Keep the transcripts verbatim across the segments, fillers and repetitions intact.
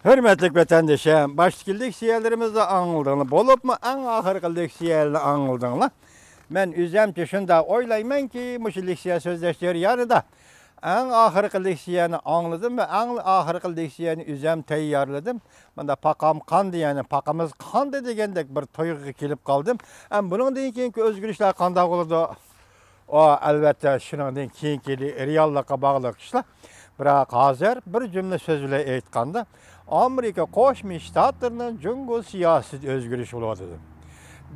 ھۆرمەتلىك ۋەتەندىشىم، باشتىكى لېكسىيەلىرىمىزنى ئاڭلىدىڭلار، بولۇپمۇ ئەڭ ئاخىرقى لېكسىيەنى ئاڭلىدىڭلار. مەن ئۆزۈمچە شۇنداق ئويلايمەنكى، مۇشۇ لېكسىيە سۆزلەش جەريانىدا ئەڭ ئاخىرقى لېكسىيەنى ئاڭلىدىم ۋە ئەڭ ئاخىرقى لېكسىيەنى ئۆزۈم تەييارلىدىم. مانا پاقام قاندى، يەنى پاقىمىز قاندى دېگەندەك بىر تۇيغۇغا كېلىپ قالدىم. ئەم بۇنىڭدىن كېيىنكى ئۆزگىرىشلەر قانداق بولىدۇ؟ ئۇ، ئەلۋەتتە، شۇنىڭدىن كېيىنكى رېئاللىققا باغلىق ئىشلار. بىراق ھازىر بىر جۈملە سۆز بىلەن ئېيتقاندا، ئامېرىكا قوشما شتاتلىرىنىڭ جۇڭگو سىياسىتىدە ئۆزگىرىش بولۇۋاتىدۇ.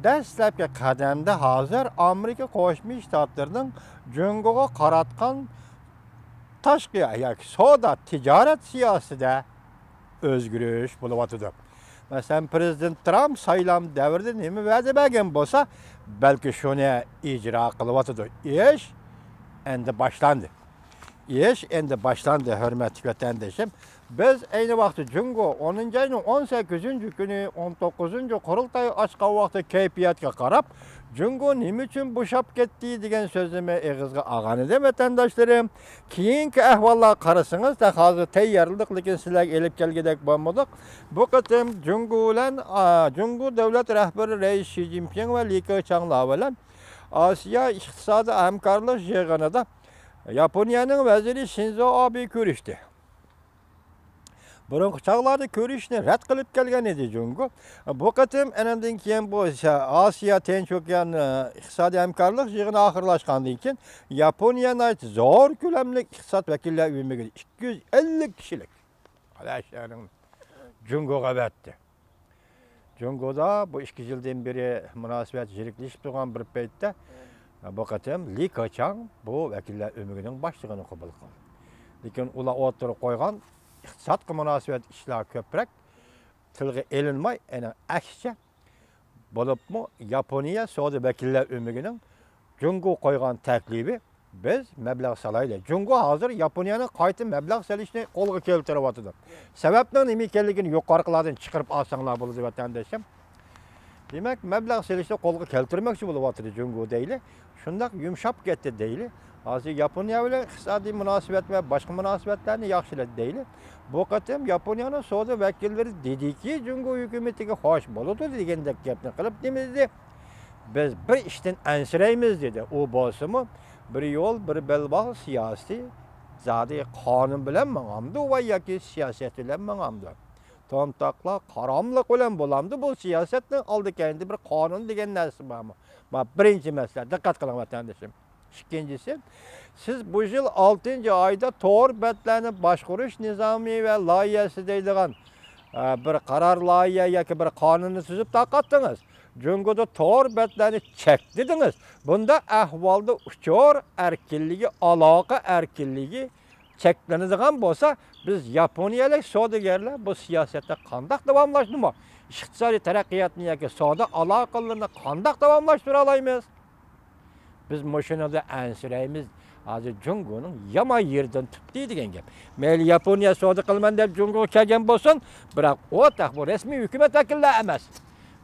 دەسلەپكى قەدەمدە ھازىر ئامېرىكا قوشما شتاتلىرىنىڭ جۇڭگوغا قاراتقان تاشقى ياكى سودا تىجارەت سىياسىتىدە ئۆزگىرىش بولۇۋاتىدۇ. مەسىلەن، پىرېزىدېنت ترامپ سايلام دەۋرىدە نېمە ۋەدە بەرگەن بولسا، بەلكى شۇنى ئىجرا قىلىۋاتىدۇ. ئىش ئەندى باشلاندى. ئىش ئەندى باشلاندى، ھۆرمەتلىك ۋەتەندىشىم. بىز ئەينى ۋاقىتتا جۇڭگو ئونىنچى ئاينىڭ ئون سەككىزىنچى كۈنى ئون توققۇزىنچى قۇرۇلتاي ئاچقان ۋاقىتتا كەيپىياتقا قاراپ، جۇڭگو نېمە ئۈچۈن بوشاپ كەتتى دېگەن سۆزنى مەن ئېغىزغا ئالغان ئىدىم، ۋەتەنداشلىرىم. كېيىنكى ئەھۋاللارغا قارىسىڭىز، ھازىر تەييارلىدۇق، لېكىن سىلەرگە ئېلىپ كەلگۈدەك بولمىدۇق. بۇ قېتىم جۇڭگو بىلەن، ئا، جۇڭگو دۆلەت رەھبىرى رەئىس شى جىنپىڭ ۋە لى كېچاڭلار بىلەن ئاسىيا ئىقتىسادىي ھەمكارلىق يىغىنىدا ياپونىيەنىڭ ۋەزىرى شىنزو ئابې كۆرۈشتى. بۇرۇنقى چاغلاردا كۆرۈشۈشنى رەت قىلىپ كەلگەن ئىدى جۇڭگو. بۇ قېتىم ئەنەندىن كېيىن بۇ ئاسىيا تىنچ ئوكيان، ئە، ئىقتىسادىي ھەمكارلىق يىغىنى ئاخىرلاشقاندىن كېيىن ياپونىيە ناھايىتى زور كۆلەملىك ئىقتىساد ۋەكىللەر ئۆمىكىنى ئىككى يۈز ئەللىك كىشىلىك جۇڭگوغا ئەۋەتتى. جۇڭگودا بۇ ئىككى يىلدىن بېرى مۇناسىۋەت يىرىكلىشىپ تۇرغان بىر پەيتتە، بۇ قېتىم لى كېچاڭ بۇ ۋەكىللەر ئۆمىكىنىڭ باشلىقىنى قوبۇل قىلدى. لېكىن ئۇلار ئوتتۇرىغا قويغان ئىقتىسادقا مۇناسىۋەت ئىشلار كۆپرەك تىلغا ئېلىنماي، ئەنە ئەكسىچە، بولۇپمۇ ياپونىيە سودا ۋەكىللەر ئۆمىكىنىڭ جۇڭگو قويغان تەكلىپى، بىز مەبلەغ سالايلى. جۇڭگو ھازىر ياپونىيەنىڭ قايتا مەبلەغ سېلىشنى قولغا كەلتۈرۈۋاتىدۇ. سەۋەبنىڭ نېمە ئىكەنلىكىنى يۇقىرىقىلاردىن چىقىرىپ ئالساڭلار بولىدۇ، ۋەتەندىشىم. دېمەك، مەبلەغ سېلىشنى قولغا كەلتۈرمەكچى بولۇۋاتىدۇ جۇڭگو دەيلى. شۇنداق يۇمشاپ كەتتى دەيلى. ھازىر ياپونىيە بىلەن ئىقتىسادىي مۇناسىۋەت ۋە باشقا مۇناسىۋەتلەرنى ياخشىلىدى دەيلى. بۇ قېتىم ياپونىيەنىڭ سودا ۋەكىللىرى دېدىكى، جۇڭگو ھۆكۈمىتىگە خوش بولىدۇ دېگەندەك گەپنى قىلىپ نېمە دېدى؟ بىز بىر ئىشتىن ئەنسىرەيمىز دېدى. ئۇ بولسىمۇ، بىر يول، بىر بەلباغ سىياسىتى زادى قانۇن بىلەن ماڭامدۇ ۋە ياكى سىياسەت بىلەن ماڭامدۇ؟ تومتاقلار قاراملىق بىلەن بولامدۇ؟ بۇ سىياسەتنىڭ ئالدى كەينىدە بىر قانۇن دېگەن نەرسە بارمۇ؟ ما بىرىنچى مەسىلە، دىققەت قىلىڭ، ۋەتەندىشىم. ئىككىنچىسى، سىز بۇ يىل ئالتىنچى ئايدا تور بەتلەرنى باشقۇرۇش نىزامى ۋە لايىھەسى دەيدىغان، ئە، بىر قارار لايىھە ياكى بىر قانۇننى تۈزۈپ تارقاتتىڭىز. جۇڭگودا تور بەتلەرنى چەكلىدىڭىز. بۇنداق ئەھۋالدا ئۇچۇر ئەركىنلىكى، ئالاقە ئەركىنلىكى چەكلىنىدىغان بولسا، بىز ياپونىيەلىك سودىگەرلەر بۇ سىياسەتنى قانداق داۋاملاشتۇرما-، ئىقتىسادىي تەرەققىياتنى ياكى سودا ئالاقىلىرىنى قانداق داۋاملاشتۇرالايمىز؟ بىز مۇشۇنىڭدا ئەنسىرەيمىز. ھازىر جۇڭگونىڭ يامان يېرىدىن تۇتتى دېگەن گەپ. مەيلى ياپونىيە سودا قىلىمەن دەپ جۇڭگوغا كەلگەن بولسۇن، بىراق ئۇ تېخى بۇ رەسمىي ھۆكۈمەت ۋەكىللەر ئەمەس.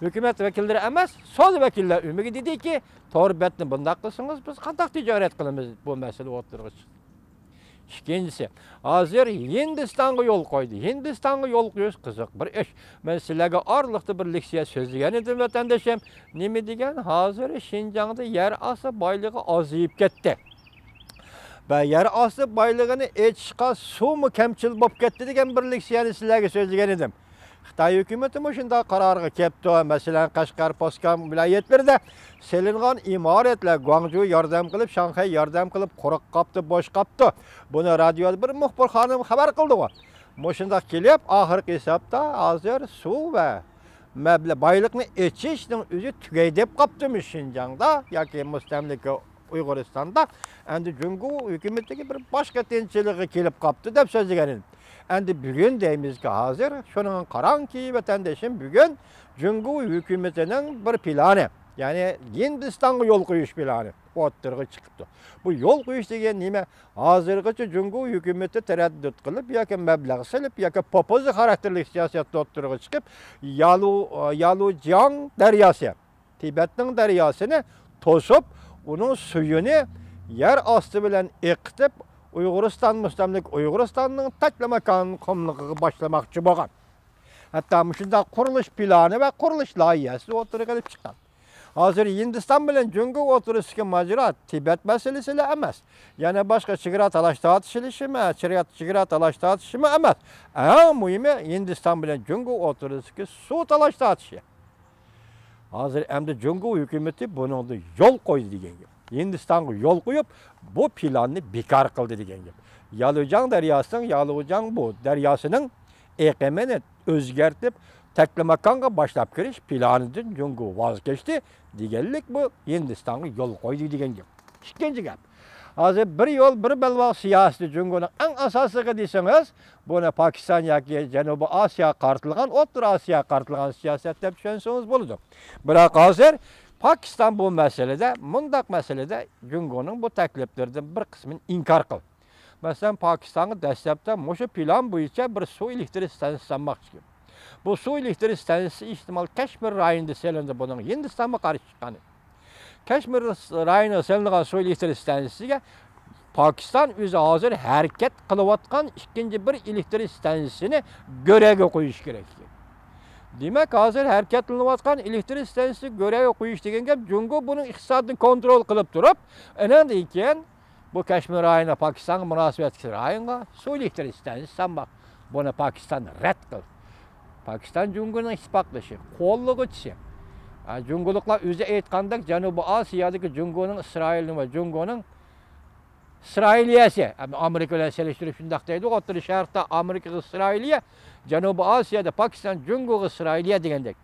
ھۆكۈمەت ۋەكىللىرى ئەمەس، سودا ۋەكىللەر ئۆمىكى دېدىكى، تور بەتنى بۇنداق قىلسىڭىز، بىز قانداق تىجارەت قىلىمىز؟ بۇ مەسىلە ئوتتۇرىغا چىقتى. ئىككىنچىسى، ھازىر ھىندىستانغا يول قويدى. ھىندىستانغا يول قويۇش قىزىق بىر ئىش. مەن سىلەرگە ئارىلىقتا بىر لېكسىيە سۆزلىگەن ئىدىم، ۋەتەندىشىم. نېمە دېگەن، ھازىر شىنجاڭدا يەر ئاستى بايلىقى ئازىيىپ كەتتى. ۋە يەر ئاستى بايلىقىنى ئېچىشقا سۇمۇ كەمچىل بولۇپ كەتتى دېگەن بىر لېكسىيەنى سىلەرگە سۆزلىگەن ئىدىم. خىتاي ھۆكۈمىتىمۇ شۇنداق قارارغا كەپتۇ. مەسىلەن، قەشقەر، پوسكام ۋىلايەتلىرىدە سېلىنغان ئىمارەتلەر، گۇاڭجۇ ياردەم قىلىپ، شاڭخەي ياردەم قىلىپ، قۇرۇق قاپتۇ، بوش قاپتۇ. بۇنى رادىيودا بىر مۇخبىر خانىم خەۋەر قىلدىغۇ. مۇشۇنداق كېلىپ، ئاخىرقى ھېسابتا ھازىر سۇ ۋە مەبلەغ، بايلىقنى ئېچىشنىڭ ئۆزى تۈگەي دەپ قاپتىمۇ شىنجاڭدا ياكى مۇستەملىكە ئۇيغۇرىستاندا؟ ئەمدى جۇڭگو ھۆكۈمىتىگە بىر باش قېتىنچىلىقى كېلىپ قاپتۇ دەپ سۆزلىگەن ئىدىم. ئەمدى بۈگۈن دەيمىزكى، ھازىر شۇنىڭغا قاراڭكى، ۋەتەندىشىم، بۈگۈن جۇڭگو ھۆكۈمىتىنىڭ بىر پىلانى، يەنى ھىندىستانغا يول قويۇش پىلانى ئوتتۇرىغا چىقىپتۇ. بۇ يول قويۇش دېگەن نېمە؟ ھازىرغىچە جۇڭگو ھۆكۈمىتى تەرەددۇت قىلىپ ياكى مەبلەغ سېلىپ ياكى پوپۇزا خاراكتېرلىك سىياسەتنى ئوتتۇرىغا چىقىپ، يالۇ-، يالۇجياڭ دەرياسى، تىبەتنىڭ دەرياسىنى توسۇپ، ئۇنىڭ سۈيىنى يەر ئاستى بىلەن ئېقىتىپ، ئۇيغۇرىستان، مۇستەملىكە ئۇيغۇرىستاننىڭ تەكلىماكان قۇملۇقىغا باشلىماقچى بولغان. ھەتتا مۇشۇنداق قۇرۇلۇش پىلانى ۋە قۇرۇلۇش لايىھەسى ئوتتۇرىغا كېلىپ چىققان. ھازىر ھىندىستان بىلەن جۇڭگو ئوتتۇرىسىدىكى ماجىرا تىبەت مەسىلىسىلا ئەمەس. يەنە باشقا چېگرا تالاش تارتىشىلىشىمۇ، چېگرا، چېگرا تالاش تارتىشىمۇ ئەمەس. ئەڭ مۇھىمى ھىندىستان بىلەن جۇڭگو ئوتتۇرىسىدىكى سۇ تالاش تارتىشى. ھازىر ئەمدى جۇڭگو ھۆكۈمىتى بۇنىڭدا يول قويدى دېگەن گەپ. ھىندىستانغا يول قويۇپ، بۇ پىلاننى بىكار قىلدى دېگەن گەپ. يالۇجاڭ دەرياسىنىڭ، يالۇجاڭ بۇ دەرياسىنىڭ ئېقىمىنى ئۆزگەرتىپ، تەكلىماكانغا باشلاپ كىرىش پىلانىدىن جۇڭگو ۋاز كەچتى دېگەنلىك بۇ ھىندىستانغا يول قويدى دېگەن گەپ. ئىككىنچى گەپ، ھازىر بىر يول، بىر بەلباغ سىياسىتى جۇڭگونىڭ ئەڭ ئاساسلىقى دېسىڭىز، بۇنى پاكىستان ياكى جەنۇبىي ئاسىياغا قارىتىلغان، ئوتتۇرا ئاسىياغا قارىتىلغان سىياسەت دەپ چۈشەنسىڭىز بولىدۇ. بىراق ھازىر پاكىستان بۇ مەسىلىدە، مۇنداق مەسىلىدە جۇڭگونىڭ بۇ تەكلىپلىرىدىن بىر قىسمىنى ئىنكار قىلدى. مەسىلەن، پاكىستانغا دەسلەپتە مۇشۇ پىلان بويىچە بىر سۇ ئېلېكتر ئىستانسىسى سالماقچى ئىكەن. بۇ سۇ ئېلېكتر ئىستانسىسى ئېھتىمال كەشمىر رايونىدا سېلىندى، بۇنىڭغا ھىندىستانمۇ قارشى چىققان. كەشمىر رايونىغا سېلىنغان سۇ ئېلېكتر ئىستانسىسىگە پاكىستان ئۆزى ھازىر ھەرىكەت قىلىۋاتقان ئىككىنچى بىر ئېلېكتر ئىستانسىسىنى گۆرەگە قويۇش كېرەك. دېمەك، ھازىر ھەرىكەتلىنىۋاتقان ئېلېكتر ئىستانسىسى گۆرەگە قويۇش دېگەن گەپ، جۇڭگو بۇنىڭ ئىقتىسادىنى كونترول قىلىپ تۇرۇپ، ئاناندىن كېيىن بۇ كەشمىر رايونى پاكىستانغا مۇناسىۋەتلىك رايونغا سۇ ئېلېكتر ئىستانسىسى سالماق. بۇنى پاكىستان رەت قىلدى. پاكىستان جۇڭگونىڭ ئىتتىپاقدىشى، قوللىغۇچىسى. ئا، جۇڭگولۇقلار ئۆزى ئېيتقاندەك، جەنۇبىي ئاسىيادىكى جۇڭگونىڭ ئىسرائىلنى ۋە جۇڭگونىڭ ئىسرائىلىيەسى، ئەمدى ئامېرىكا بىلەن سېلىشتۇرۇپ شۇنداق دەيدۇ، ئوتتۇرا شەرقتە ئامېرىكىغا ئىسرائىلىيە، جەنۇبىي ئاسىيادا پاكىستان جۇڭگوغا ئىسرائىلىيە دېگەندەك.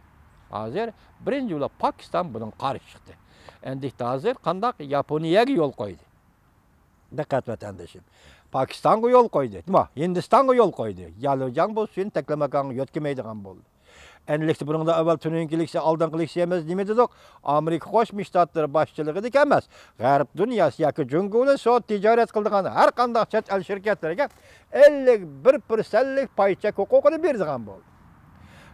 ھازىر بىرىنچى بولۇپ پاكىستان بۇنىڭغا قارشى چىقتى. ئەندىكتە ھازىر قانداق ياپونىيەگە يول قويدى. دىققەت ۋەتەندىشىم. پاكىستانغا يول قويدى. نېمە؟ ھىندىستانغا يول قويدى. يالۇجاڭ بۇ سۇيىنى تەكلىماكانغا يۆتكىمەيدىغان بولدى. ئەنىلىكتە بۇنىڭدا ئەۋۋەل تۈنۈگۈنكى لېكسىيە، ئالدىنقى لېكسىيەمىز نېمە دېدۇق؟ ئامېرىكا قوشما شتاتلىرى باشچىلىقىدىكى ئەمەس، غەرب دۇنياسى ياكى جۇڭگو بىلەن سودا تىجارەت قىلىدىغان ھەر قانداق چەت ئەل شىركەتلىرىگە ئەللىك بىر پىرسەنتلىك پاي چەك ھوقۇقىنى بېرىدىغان بولدى.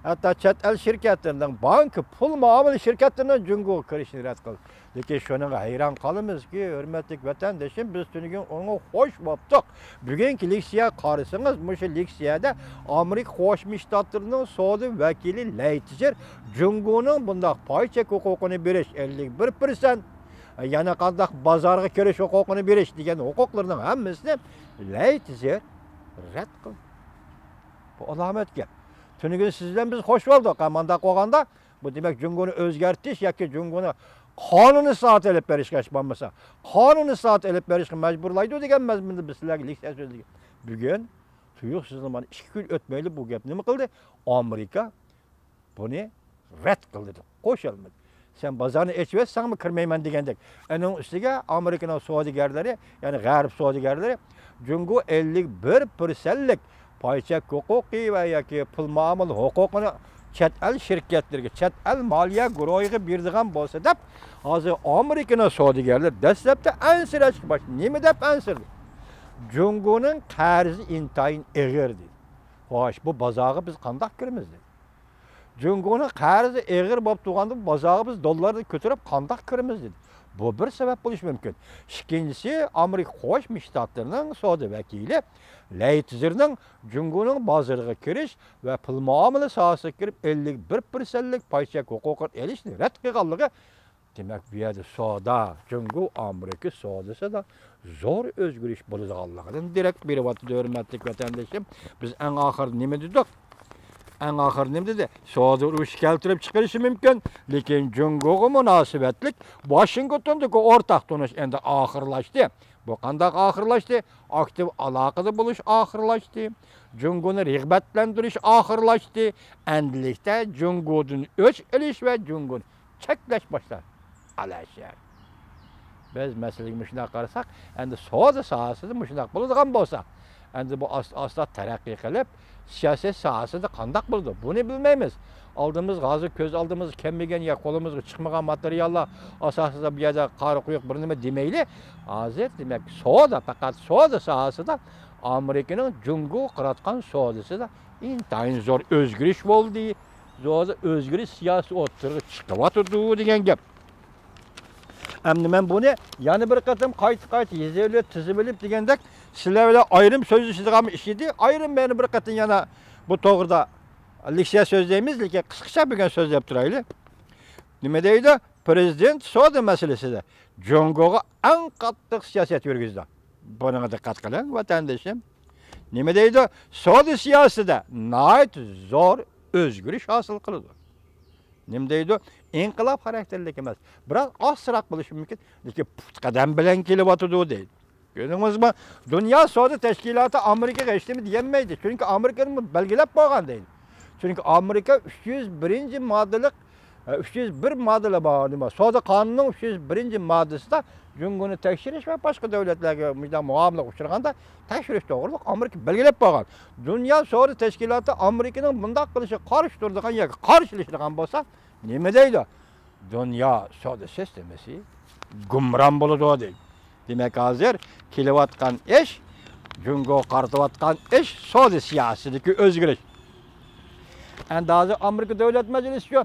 ھەتتا چەت ئەل شىركەتلىرىنىڭ بانكا، پۇل مۇئامىلە شىركەتلىرىنىڭ جۇڭگوغا كىرىشىنى رەت قىلدى. لېكىن شۇنىڭغا ھەيران قالىمىزكى، ھۆرمەتلىك ۋەتەندىشىم، بىز تۈنۈگۈن ئۇنىڭغا خوش بوپتۇق. بۈگۈنكى لېكسىيەگە قارىسىڭىز، مۇشۇ لېكسىيەدە ئامېرىكا قوشما شتاتلىرىنىڭ سودا ۋەكىلى لەي تىزېر جۇڭگونىڭ بۇنداق پاي چەك ھوقۇقىنى بېرىش، ئەللىك بىر پىرسەنت، يەنە قانداق بازارغا كىرىش ھوقۇقىنى بېرىش دېگەن ھوقۇقلىرىنىڭ ھەممىسىنى لەي تىزېر رەت قىلدى. بۇ ئالامەت گەپ. تۈنۈگۈن سىز بىلەن بىز خوش بولدۇق. ھە، مانداق بولغاندا، بۇ دېمەك جۇڭگونى ئۆزگەرتىش ياكى جۇڭگونى قانۇن ئىسلاھاتى ئېلىپ بېرىشقا، ھېچ بولمىسا قانۇن ئىسلاھاتى ئېلىپ بېرىشقا مەجبۇرلايدۇ دېگەن مەزمۇندا بىز سىلەرگە لېكسىيە سۆزلىگەن. بۈگۈن تۇيۇقسىزلا مانا ئىككى كۈن ئۆتمەيلا بۇ گەپ نېمە قىلدى؟ ئامېرىكا بۇنى رەت قىلدى، قوشالمىدى. سەن بازارنى ئېچىۋەتسەڭمۇ كىرمەيمەن دېگەندەك. ئۇنىڭ ئۈستىگە ئامېرىكىنىڭ سودىگەرلىرى، يەنى غەرب سودىگەرلىرى جۇڭگو ئەللىك بىر پىرسەنتلىك پاي چەك ھوقۇقى ۋە ياكى پۇل مۇئامىلە ھوقۇقىنى چەت ئەل شىركەتلىرىگە، چەت ئەل مالىيە گۇرۇھىغا بېرىدىغان بولسا دەپ، ھازىر ئامېرىكىنىڭ سودىگەرلىرى دەسلەپتە ئەنسىرەشكە باشلىدى. نېمە دەپ ئەنسىرىدى؟ جۇڭگونىڭ قەرزى ئىنتايىن ئېغىر دېدى. خوش، بۇ بازارغا بىز قانداق كىرىمىز دېدى. جۇڭگونىڭ قەرزى ئېغىر بولۇپ تۇرغاندا بازارغا بىز دوللارنى كۆتۈرۈپ قانداق كىرىمىز دېدى. بۇ بىر سەۋەب بولۇشى مۇمكىن. ئىككىنچىسى، ئامېرىكا قوشما شتاتلىرىنىڭ سودا ۋەكىلى لەي تىزېرنىڭ جۇڭگونىڭ بازىرىغا كىرىش ۋە پۇل مۇئامىلە ساھەسىگە كىرىپ ئەللىك بىر پىرسەنتلىك پاي چەك ھوقۇقىنى ئېلىشنى رەت قىلغانلىقى، دېمەك، بۇ يەردە سودا، جۇڭگو ئامېرىكا سودىسىدا زور ئۆزگىرىش بولىدىغانلىقىدىن دېرەك بېرىۋاتىدۇ، ھۆرمەتلىك ۋەتەندىشىم. بىز ئەڭ ئاخىرىدا نېمە دېدۇق؟ ئەڭ ئاخىرىدا نېمە دېدى؟ سودا ئۇرۇشى كەلتۈرۈپ چىقىرىشى مۇمكىن، لېكىن جۇڭگوغا مۇناسىۋەتلىك ۋاشىنگتوندىكى ئورتاق تونۇش ئەمدى ئاخىرلاشتى. بۇ قانداق ئاخىرلاشتى؟ ئاكتىپ ئالاقىدە بولۇش ئاخىرلاشتى. جۇڭگونى رىغبەتلەندۈرۈش ئاخىرلاشتى. ئەمدىلىكتە جۇڭگودىن ئۆچ ئېلىش ۋە جۇڭگونى چەكلەش باشلاندى. ئالەشەر. بىز مەسىلىگە مۇشۇنداق قارىساق، ئەمدى سودا ساھەسىدە مۇشۇنداق بولىدىغان بولسا، ئەمدى بۇ ئاستا-ئاستا تەرەققىي قىلىپ، سىياسەت ساھەسىدە قانداق بولىدۇ؟ بۇنى بىلمەيمىز. ئالدىمىزغا ھازىر كۆز ئالدىمىزغا كەلمىگەن يا قولىمىزغا چىقمىغان ماتېرىياللار ئاساسىدا بۇ يەردە قارا قويۇق بىر نېمە دېمەيلى. ھازىر، دېمەك، سودا، پەقەت سودا ساھەسىدە ئامېرىكىنىڭ جۇڭگوغا قاراتقان سودىسىدا ئىنتايىن زور ئۆزگىرىش بولدى. زور ئۆزگىرىش سىياسىتى ئوتتۇرىغا چىقىۋاتىدۇ دېگەن گەپ. ئەمدى مەن بۇنى يەنە بىر قېتىم قايتا-قايتا يېزىۋېلىپ، تىزىۋېلىپ دېگەندەك، سىلەر بىلەن ئايرىم سۆزلىشىدىغان ئىش ئىدى. ئايرىم يەنە بىر قېتىم يەنە بۇ توغرىدا لېكسىيە سۆزلەيمىز، لېكىن قىسقىچە بۈگۈن سۆزلەپ تۇرايلى. نېمە دەيدۇ؟ پرېزىدېنت سودا مەسىلىسىدە جۇڭگوغا ئەڭ قاتتىق سىياسەت يۈرگۈزدى. بۇنىڭغا دىققەت قىلىڭ، ۋەتەندىشىم. نېمە دەيدۇ؟ سودا سىياسىتىدە ناھايىتى زور ئۆزگىرىش ھاسىل قىلىدۇ. نېمە دەيدۇ؟ ئىنقىلاب خاراكتېرلىك ئەمەس. بىراز ئازراق بولۇشى مۇمكىن، لېكىن پۇت قەدەم بىلەن كېلىۋاتىدۇ دەيدۇ. كۆردىڭىزمۇ؟ دۇنيا سودا تەشكىلاتى ئامېرىكىغا ھېچنېمە دېيەلمەيدۇ. چۈنكى ئامېرىكىنىڭ بەلگىلەپ بولغان دەيدۇ. چۈنكى ئامېرىكا ئۈچ يۈز بىرىنچى ماددىلىق، ئۈچ يۈز بىر ماددىلىق بار، نېمە، سودا قانۇنىنىڭ ئۈچ يۈز بىرىنچى ماددىسىدا جۇڭگونى تەكشۈرۈش ۋە باشقا دۆلەتلەرگە مۇشۇنداق مۇئامىلىگە ئۇچرىغاندا تەكشۈرۈش توغرىلىق ئامېرىكا بەلگىلەپ قويغان. دۇنيا سودا تەشكىلاتى ئامېرىكىنىڭ بۇنداق قىلىشىغا قارشى تۇرىدىغان ياكى قارشىلىشىدىغان بولسا، نېمە دەيدۇ؟ دۇنيا سودا سىستېمىسى گۇمران بولىدۇ دەيدۇ. دېمەك، ھازىر كېلىۋاتقان ئىش، جۇڭگو قارىتىۋاتقان ئىش سودا سىياسىتىدىكى ئۆزگىرىش. ئەمدى ھازىر ئامېرىكا دۆلەت مەجلىسى شۇ.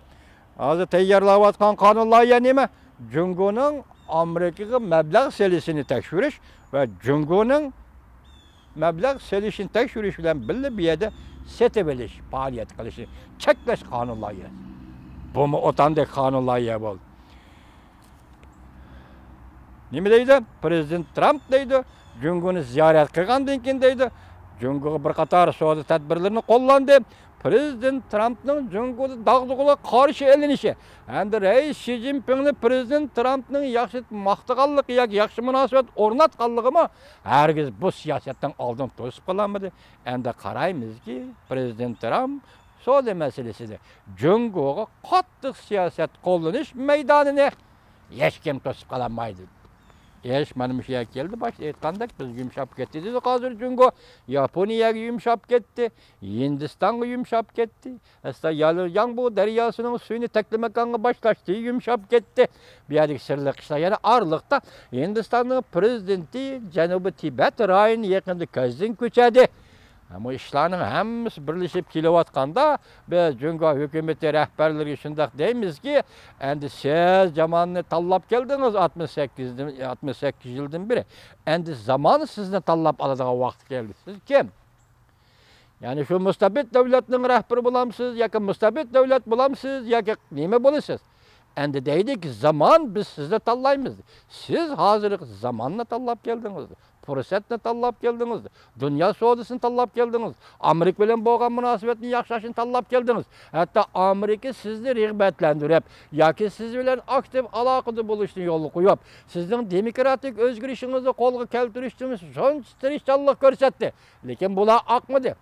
ھازىر تەييارلاۋاتقان قانۇن لايىھە نېمە؟ جۇڭگونىڭ ئامېرىكىغا مەبلەغ سېلىشىنى تەكشۈرۈش ۋە جۇڭگونىڭ مەبلەغ سېلىشنى تەكشۈرۈش بىلەن بىللە بۇ يەردە سېتىۋېلىش پائالىيەت قىلىشنى چەكلەش قانۇن لايىھەسى. بۇمۇ ئوتتەك قانۇن لايىھە بولدى. نېمە دەيدۇ؟ پرېزىدېنت ترامپ دەيدۇ، جۇڭگونى زىيارەت قىلغاندىن كېيىن دەيدۇ، جۇڭگوغا بىر قاتار سودا تەدبىرلىرىنى قوللاندى. پرېزىدېنت ترامپنىڭ جۇڭگودا داغدۇغىلىق قارشى ئېلىنىشى ھەمدە رەئىس شى جىنپىڭنى پرېزىدېنت ترامپنىڭ ياخشى ماختىغانلىقى ياكى ياخشى مۇناسىۋەت ئورناتقانلىقىمۇ ھەرگىز بۇ سىياسەتنىڭ ئالدىنى توسۇپ قالالمىدى. ئەمدى قارايمىزكى، پرېزىدېنت ترامپ سودا مەسىلىسىدە جۇڭگوغا قاتتىق سىياسەت قوللىنىش مەيدانىنى ھېچكىم توسۇپ قالالمايدۇ. ئىش مانا مۇشۇ يەرگە كەلدى. باشتا ئېيتقاندەك، بىز يۇمشاپ كەتتى دېدۇق ھازىر جۇڭگو. ياپونىيەگە يۇمشاپ كەتتى. ھىندىستانغا يۇمشاپ كەتتى. ئەستا يالياڭبۇ دەرياسىنىڭ سۈيىنى تەكلىماكانغا باشلاشتى، يۇمشاپ كەتتى. بۇ يەردىكى سىرلىق ئىشلار يەنە ئارىلىقتا ھىندىستاننىڭ پرېزىدېنتى جەنۇبىي تىبەت رايونى يېقىندا كۆزدىن كۆچۈردى. بۇ ئىشلارنىڭ ھەممىسى بىرلىشىپ كېلىۋاتقاندا، بىز جۇڭگو ھۆكۈمىتى رەھبەرلىرىگە شۇنداق دەيمىزكى، ئەمدى سىز زاماننى تاللاپ كەلدىڭىز، ئاتمىش سەككىزدىن، ئاتمىش سەككىز يىلدىن بېرى. ئەمدى زامان سىزنى تاللاپ ئالىدىغان ۋاقتى كەلدى. سىز كىم؟ يەنى شۇ مۇستەبىت دۆلەتنىڭ رەھبىرى بولامسىز ياكى مۇستەبىت دۆلەت بولامسىز ياكى نېمە بولىسىز؟ ئەمدى دەيدىكى، زامان، بىز سىزنى تاللايمىز. سىز ھازىرقى زاماننى تاللاپ كەلدىڭىز. پۇرسەتنى تاللاپ كەلدىڭىز. دۇنيا سودىسىنى تاللاپ كەلدىڭىز. ئامېرىكا بىلەن بولغان مۇناسىۋەتنى ياخشىلاشنى تاللاپ كەلدىڭىز. ھەتتا ئامېرىكا سىزنى رىغبەتلەندۈرۈپ ياكى سىز بىلەن ئاكتىپ ئالاقىدە بولۇشنى يولغا قويۇپ، سىزنىڭ دېموكراتىك ئۆزگىرىشىڭىزنى قولغا كەلتۈرۈشتىن شۇنچە تىرىشچانلىق كۆرسەتتى. لېكىن بۇلار ئاقمىدى.